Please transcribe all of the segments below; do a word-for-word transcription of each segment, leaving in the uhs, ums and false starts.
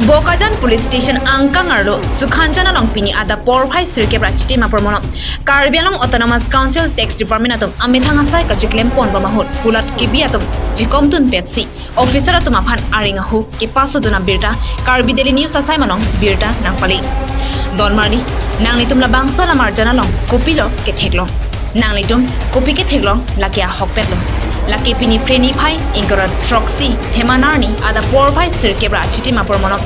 Bokajan Police Station angkang arlo Sukhanjan along pini adap porphai sirkep ra chitim apor mono Karbi Anglong Autonomous Council Tax Department atum amethang asai kachiklem pon bom ahut kulat kebi atum chikom dun petsi officer atum aphan aring ahu kepaso dun abirta Karbi Daily News asai malong birta nangpali. Don marli, nanglitum labangso alam arjan along kopilo ketheklong? Nanglitum kopi ketheklong lake ahokpetlo? Lake pini Phre niphai ingkoi ra throksi Thema arni adap porphai sirkep ra chitim apor mono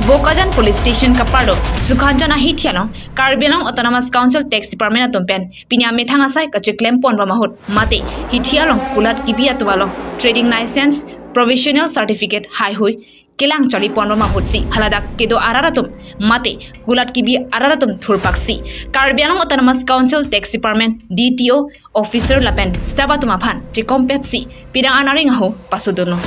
Bokajan Police Station kaparlo Sukhanjan ahithi along Karbi Anglong Autonomous Council Tax Department atum pen pini amethang asai kachiklem pon bom ahut mate hithi along kulat kebi atum along trading license, provisional certificate haihui kelang charli pon bom ahutsi haladak kedo arat atum mate kulat kebi arat atum thurpaksi Karbi Anglong Autonomous Council Tax Department D T O officer lapen staff atum aphan chikom petsi pidang an aring ahu paso dunlo.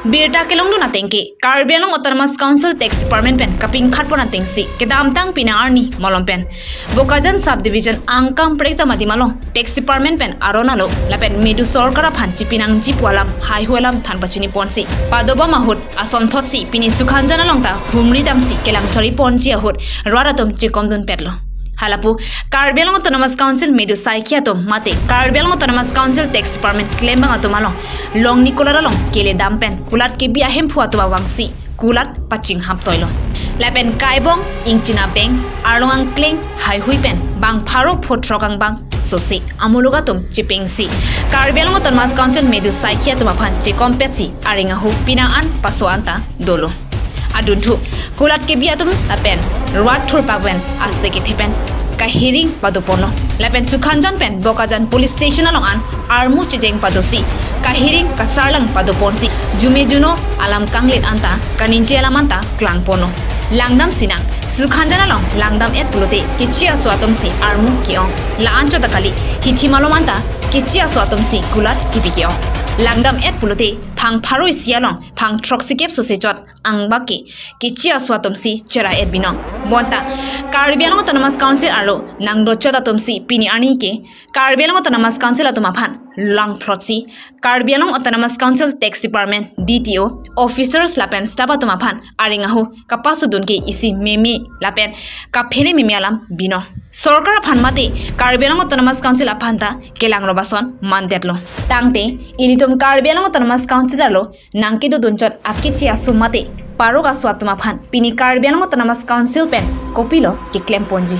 Birta kelong dun atengke Karbi Anglong Autonomous Council Tax Department pen kapingkhat pon atengsi kedamtang pini arni malom pen Bokajan Subdivision angkang prekjam adim along Tax Department pen aron alo lapen medu sorkar aphan chipinangji pu alam haihui alam than pachini ponsi padobom ahut asonthotsi pini Sukhanjan along ta humri damsi kelang charli ponji ahut rat atum chikom dun petlo. Halapu Karbi Anglong Autonomous Council medu saikhi atum mate Karbi Anglong Autonomous Council Tax Department klembang atum along longni kulat along kele dam pen kulat kebi ahemphu atum avangsi kulat pachinghap toilo. Lapen Kaibong, Ingchina Beng, Arlong Angkleng haihui pen bang pharo phothrok angbang sose amuluk atum chipengsi Karbi Anglong Autonomous Council medu saikhi atum aphan chikom petsi aring ahu pidang an paso anta dolo. Adunthu kulat kebi atum lapen rat thurpak pen ase kethe pen kahiring pado ponlo. Lapen Sukhanjan pen Bokajan Police Station along an armu chejeng padosi kahiring kasarlang pado ponsi jume juno alam kanglit anta kaningje alam anta klang ponlo. Langdam sinang, Sukhanjan along langdam et pulote kechi aso atumsi armu ke-ong. La-an chot ta kali, hithi malom anta kechi aso atumsi kulat kebi ke-ong. Langdam et pulote phang pharo isi along phang throksikep sose chot angbak ke kechi aso atumsi chera et binong. Bonta Karbi Anglong Autonomous Council arlo nangdo chot atumsi pini arni ke Karbi Anglong Autonomous Council atum aphan langphrotsi Karbi Anglong Autonomous Council Tax Department D T O officers lapen staff atum aphan aring ahu kapaso dun ke isi meme lapen kaphere meme alam binong. Sorkar aphan mate Karbi Anglong Autonomous Council aphan ta kelang robason mandetlo. Tangte ilitum Karbi Anglong Autonomous Council arlo nangkedo dun chot akechi aso mate parok aso atum aphan pini Karbi Anglong Autonomous Council pen kopilo keklem ponji?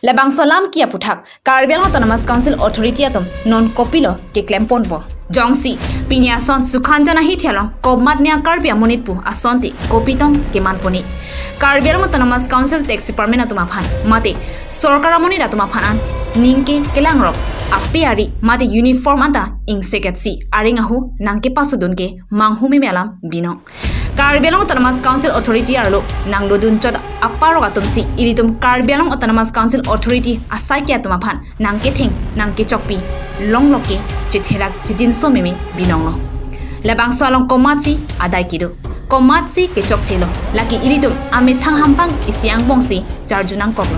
Labangso alam ke aputhak Karbi Anglong Autonomous Council Authority atum non kopilo keklem ponpo? Jongsi pini ason Sukhanjan ahithi along komat nia Karbi amonit pu asonte kopi tong keman pone? Karbi Anglong Autonomous Council Tax Department atum aphan mate sorkar amonit atum aphan an ningke kelangrok ape ari mate uniform anta ingseketsi aring ahu nangkepaso dun ke manghu meme alam binong. Karbi Anglong Autonomous Council Authority arlo nangdo dun chot aparok atumsi ilitum Karbi Anglong Autonomous Council Authority asaikhi atum aphan nangketheng nangkechokpi longlok ke chetherak chijinso meme binonglo. Labangso along komatsi adai kedo, komatsi kechokchelo, lake ilitum amethang hampang isi angbongsi charju nangkoklo.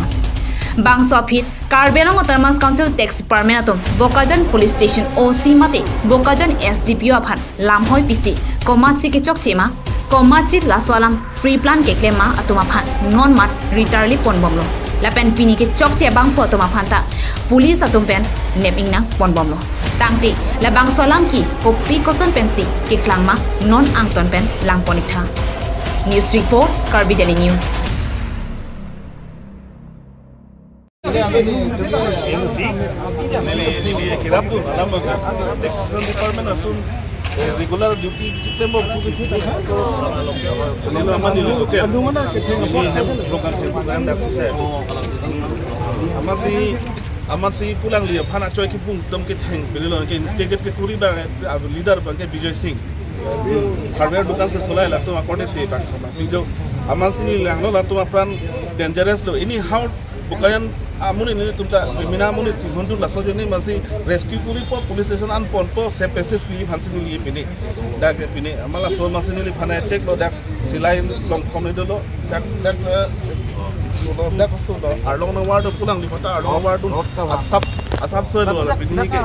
Bangso aphi Karbi Anglong Autonomous Council Tax Department atum Bokajan Police Station O C mate Bokajan S D P O aphan lamhoi pisi komatsi kechokche ma, komatsi laso alam free plan keklem ma atum aphan non mat ritarli ponbomlo. Lapen pini kechokche abangphu atum aphan ta police atum pen nep ingnang ponbomlo. Tangte labangso alam ke kopi koson pensi keklang ma non angton pen langpon iktha. News report, Karbi Daily News. Neli, neli, neli, kirap tu, alam bagus. Taxation department atum, eh, regular duty, tempo, neli amat neli local. Neli program saya, saya anda saya. Amatsi, amatsi pulang liya, phana choi kipung, dom ketheng, beli lo, ke instigate kekuri ba, eh, leader ba, ke Bijoy Singh. Hardware dukan si solai latum akorde te bang. Pinjo amatsi neli langlo latum apran dangerous lo. Anyhow Bokajan amonit nelitum ta mina amonit chinghon dun laso ajoine amatsi rescue kuri po police station an ponpo se pesis pi aphansi neli pini. Dak pini amat laso amatsi neli phana attack lo dak silai longkhom dolo. Dak dak eh, dak so lo. Arlong nang war do pulang di kota Arlong war do. Asap Asap soi lo la pini ke.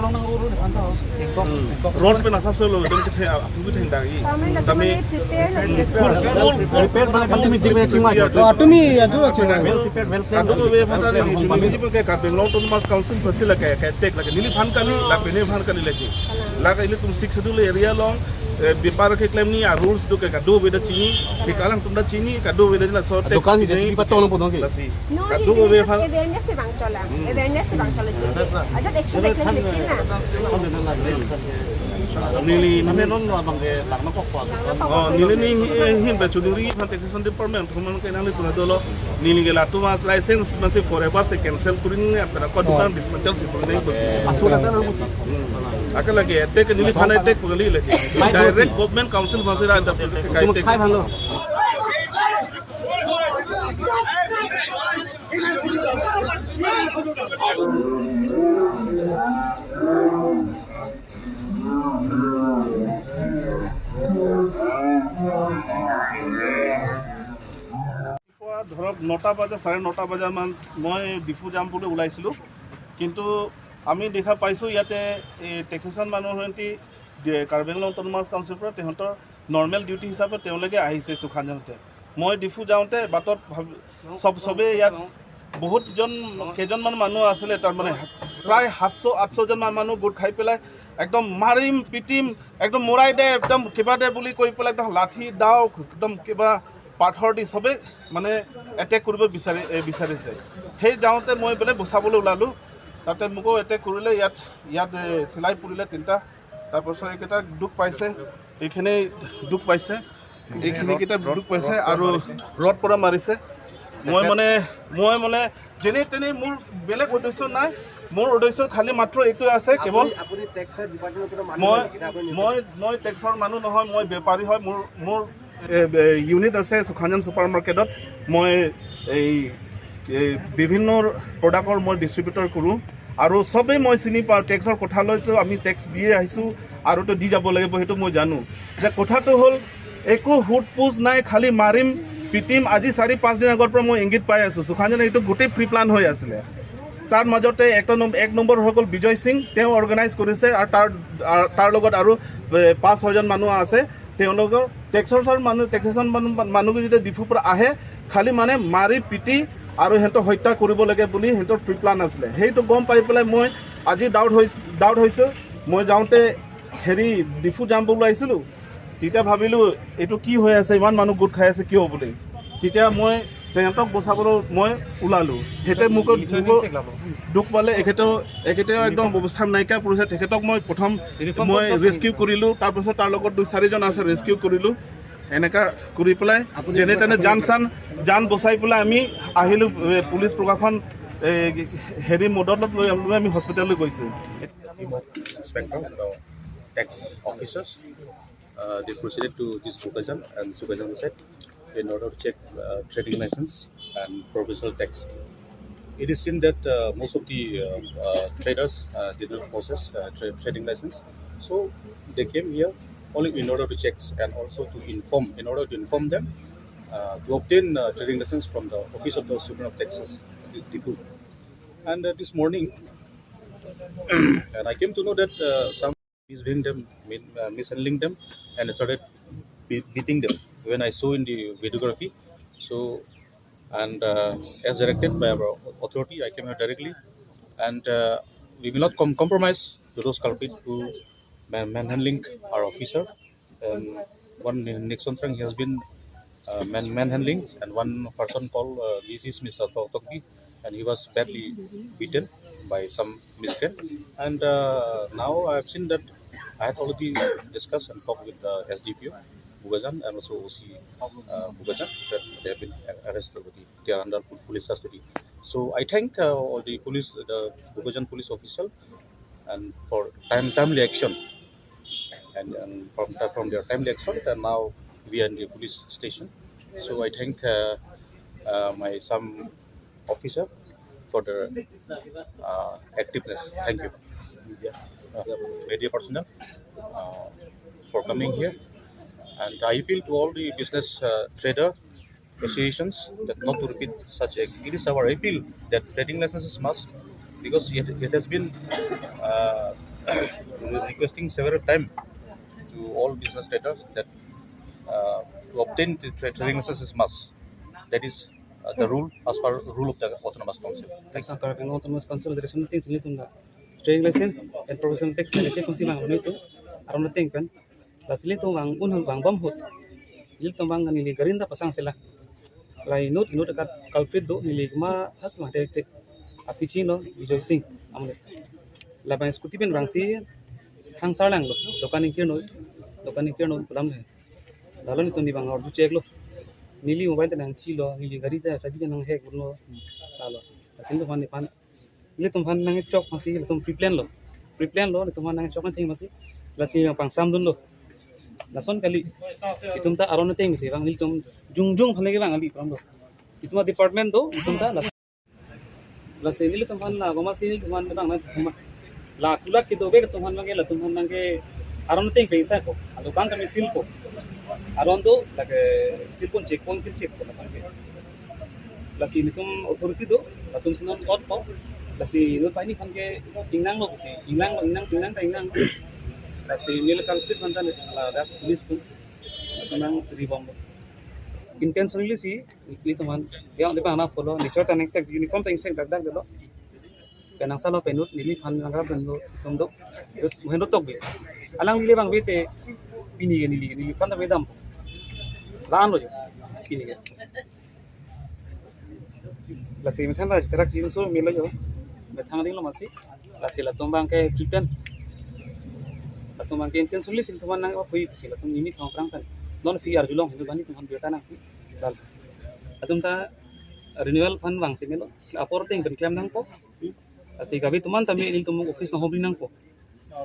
Hmm. Road pen asap soi lo, dum kitheng, apu kitheng dang i. Tame na tame tumani prepare lagi. Full, full, full, full prepare. Oh, tumi ajo ajo. Kadokave aphan ta neli, neli ke Karbi Anglong Autonomous Council aphansi lake, ke tek lake. Neliphan kali, la pini phan kali lake. Lake ilitum Sixth Schedule area along, eh, bepar keklem ni a rules do ke kadokave ta chini, ke kalang atum ta chini, kadokave ta chini, so tek dukan chini. Sini patong lang potong ke. Lasi. No, kadokave aphan awareness si bang chola. Hmm. Awareness si bang chola. Awareness na. Aja action, action, action na. Neli, neli non abang ke lang na kok kok. Oh, neli ni, eh, hin ba chuduri aphan taxation department, human ke nang litu na dolo. Neli ke latum as license masi forever si cancel kuri nangji, apara ko dukan dismantle si kuri nangji. Asu kata nang. Hmm. Aka lake, attack neliphan attack kali lake. Direct government council masi ra attack. Khai bhalo. পুৱা ধৰক নটা বজা, চাৰে নটা বজাত মান মই ডিফু যাম বুলি ওলাইছিলোঁ, কিন্তু আমি দেখা পাইছোঁ ইয়াতে এই টেক্সেশ্যন মানুহ সিহঁতি দে-, কাৰ্বি আংলং অট'নমাছ কাউন্সিলৰ পৰা তেহেঁতৰ নৰ্মেল ডিউটি হিচাপে তেওঁলোকে আহিছে সুখাঞ্জনতে। মই ডিফু যাওঁতে বাটত ভাবি, চব, চবেই ইয়াত বহুতজন, কেইজনমান মানুহ আছিলে, তাৰমানে প্ৰায় সাতশ আঠশজন মান মানুহ গোট খাই পেলাই একদম মাৰিম, পিটিম, একদম মৰাই দে, একদম কিবা দে বুলি কৈ পেলাই একদম লাঠি, দাও, একদম কিবা পাথৰ দি চবেই মানে এটেক কৰিব বিচাৰি, এ, বিচাৰিছে। সেই যাওঁতে মই বোলে বচাবলৈ ওলালোঁ, তাতে মোকো এটেক কৰিলে, ইয়াত, ইয়াত, এ, চিলাই পৰিলে তিনিটা। তাৰপাছত এইকেইটা দুখ পাইছে, এইখিনি দুখ পাইছে, এইখিনিকেইটা দুখ পাইছে আৰু ৰড পৰা মাৰিছে। মই মানে, মই মানে যেনে তেনে, মোৰ বেলেগ উদ্দেশ্য নাই, মোৰ উদ্দেশ্য খালি মাত্ৰ এইটোৱে আছে, কেৱল আপুনি, আপুনি টেক্সৰ ডিপাৰ্টমেণ্টৰ মানুহ মই, নেকি? আপুনি মই, মই টেক্সৰ মানুহ নহয়, মই বেপাৰী হয়। মোৰ, মোৰ, এ, এ, ইউনিট আছে সুখাঞ্জন ছুপাৰ মাৰ্কেটত। মই এই, এই বিভিন্ন প্ৰডাক্টৰ মই ডিষ্ট্ৰিবিউটৰ কৰোঁ আৰু চবেই মই চিনি পাওঁ। টেক্সৰ কথা লৈতো আমি টেক্স দিয়ে আহিছোঁ আৰু তো দি যাব লাগিব, সেইটো মই জানো। যে কথাটো হ'ল, একো সোধ পোছ নাই, খালি মাৰিম, পিটিম। আজি চাৰি পাঁচ দিন আগৰ পৰা মই ইংগিত পাই আছোঁ, সুখাঞ্জনে এইটো গোটেই প্ৰি প্লান হৈ আছিলে। তাৰ মাজতে এক নম-, এক নম্বৰ হৈ গ'ল বিজয় সিং, তেওঁ অৰ্গেনাইজ কৰিছে আৰু তাৰ, আৰু তাৰ লগত আৰু, এ, পাঁচ ছয়জন মানুহ আছে। তেওঁলোকৰ টেক্সেশ্যন মানুহ, টেক্সেশ্যন মানুহ, মানুহ যেতিয়া ডিফুৰ পৰা আহে, খালি মানে মাৰি পিটি আৰু সিহঁতক হত্যা কৰিব লাগে বুলি সিহঁতৰ প্ৰি প্লান আছিলে। সেইটো গম পাই পেলাই মই আজি ডাউট হৈ, ডাউট হৈছে। মই যাওঁতে হেৰি ডিফু যাম বুলি আহিছিলোঁ, তেতিয়া ভাবিলোঁ এইটো কি হৈ আছে, ইমান মানুহ গোট খাই আছে কিয় বুলি। তেতিয়া মই তেহেঁতক বচাবলৈ মই ওলালোঁ। সিহঁতে মোকো, মোকো দুখ পালে, এখেতেও, এখেতেও একদম অৱস্থা নাইকিয়া পৰিছে। তেখেতক মই প্ৰথম মই ৰেস্কিউ কৰিলোঁ, তাৰপিছত তাৰ লগত দুই চাৰিজন আছে, ৰেস্কিউ কৰিলোঁ। এনেকা কৰি পেলাই যেনে তেনে জান চান, জান বচাই পেলাই আমি আহিলোঁ। এ, পুলিচ প্ৰশাসন, এ, হেৰি মদত লৈ, লৈ আমি হস্পিটেললৈ গৈছোঁ। Team of inspector, the tax officers, uh, they proceeded to this Bokajan and Sukajan side in order to check, uh, trading license and provincial tax. It is seen that, uh, most of the, uh, uh, traders, uh, did not possess, uh, tra-, trading license. So they came here only in order to check and also to inform, in order to inform them, uh, to obtain, uh, trading license from the office of the Superintendent of Taxes, Diphu. And, uh, this morning, and I came to know that, uh, some misdoing them, min-, uh, mishandling them, and started be-, beating them. When I saw in the videography, so, and, uh, as directed by our authority, I came here directly, and, uh, we will not com-, compromise to those culprits who man-, manhandling our officer. And one Ni-, Nixon Trang, he has been, uh, man-, manhandling, and one person called, uh, this is Mister Tok-, Tokbi, and he was badly beaten by some miscreant. And, uh, now I have seen that I had already discussed and talked with the S D P O, Bokajan, and also O C, uh, Bokajan, that they have been arrested already. They are under pol-, police custody. So I thank, uh, all the police, the Bokajan police official, and for time-, timely action. And, and from, from their timely action, and now we are in the police station. So I thank, uh, uh, my some officer for their, uh, activeness. Thank you. Media, uh, media personnel, uh, for coming here. And I appeal to all the business, uh, trader associations that not to repeat such act. It is our appeal that trading licenses must Because it, it has been uh, requesting several times to all business traders that uh, to obtain the tra- trading license is must. That is uh, the rule as per rule of the autonomous council. Thank you. Karbi Anglong Autonomous Council direction things nelitum ta trading license and professional tax na check kunsi bang nelitum aron thing pen. Lasi nelitum bang un bang bom hut. Nelitum bang neli gari ta pasang sela. La inut inut kat culprit do neli ma has ma tek tek. Apichi no Bijoy Singh amle. Labang scooty pen bang si hang sarlang lo. Dokan ingkir no. Dokan ingkir no pulam le. Lalo nelitum ni bang order check lo. Neli mobile ta nangchilo, neli gari ta chabi ta nang hack lo. Lalo. Lasi nelitum aphan ni aphan. Nelitum aphan nangchok masi, nelitum pre-plan lo. Pre-plan lo, nelitum aphan nangchok nangtheng masi. Lasi bang pangsam dunlo. Lason kali. Itum ta aron thing si bang nelitum jongjong aphan ke bang ali pram lo. Itum department do, itum ta la. Lasi nelitum aphan la, goma si nelitum aphan bang na, la kulak kedo be nelitum aphan bang ke, latum aphan bang ke aron thing pengsa ko. Adukan kami seal ko. Aron do, lake seal pon check pon kir check ko la bang ke. Lasi nelitum authority do, latum si non ot ko. Lasi non pai ni aphan ke ingnang lo si, ingnang, ingnang, ingnang ta ingnang. Lasi neli culprit aphan ta ladak police atum. Latum nang ribom lo. Intentionally si, nelitum aphan, ya, neli bang na follow, nature ta nengsek, uniform ta nengsek dak dak lo. Penang salo penut, neli aphan nang rap dan lo, tum do, muhen do tok be. Alang neli bang be te, pini ke neli, neli aphan ta be dam. Lan lo jo, pini ke. Lasi methang ta terak jin so melo jo. Methang ding lo masi. Lasi latum bang ke pre-plan. Latum bang ke intentionally si nelitum aphan nang apui si latum neli thong prang pen. Non phi arjulong hindu bani nelitum aphan biota nangpi. Lal. Latum ta renewal aphan bang si melo. Apor thing pen klem nangpo. Lasi kave atum aphan ta me nelitum office nang home nangpo.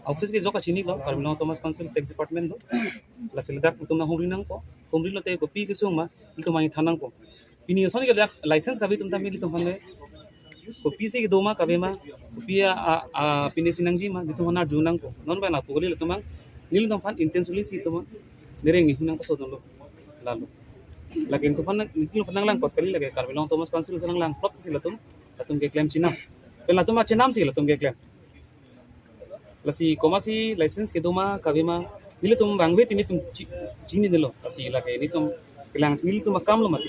Office ke jok kachini lo, Karbi Anglong Autonomous Council Tax Department lo. Lasi ladak nelitum nang home nangpo. Home lote kopi kesung ma, nelitum aphan than nangpo. Pini ason ke ladak license kave atum ta me nelitum aphan le. Kopi si kedo ma kave ma, kopi a, a, a, pini si nangji ma, nelitum aphan arju nangpo. Non ba na pukuli latum bang, nelitum aphan intentionally si atum nereng ni nangpaso dunlo. Lalo. Lake nelitum aphan, nelitum aphan nang langkot kali lake Karbi Anglong Autonomous Council nang langkot si latum, latum ke klem chinam. Pen latum achinam si latum ke klem. Lasi koma si license kedo ma kave ma nelitum bang be te nelitum chi-, chinine lo. Lasi lake nelitum kelang nelitum akam lo mati.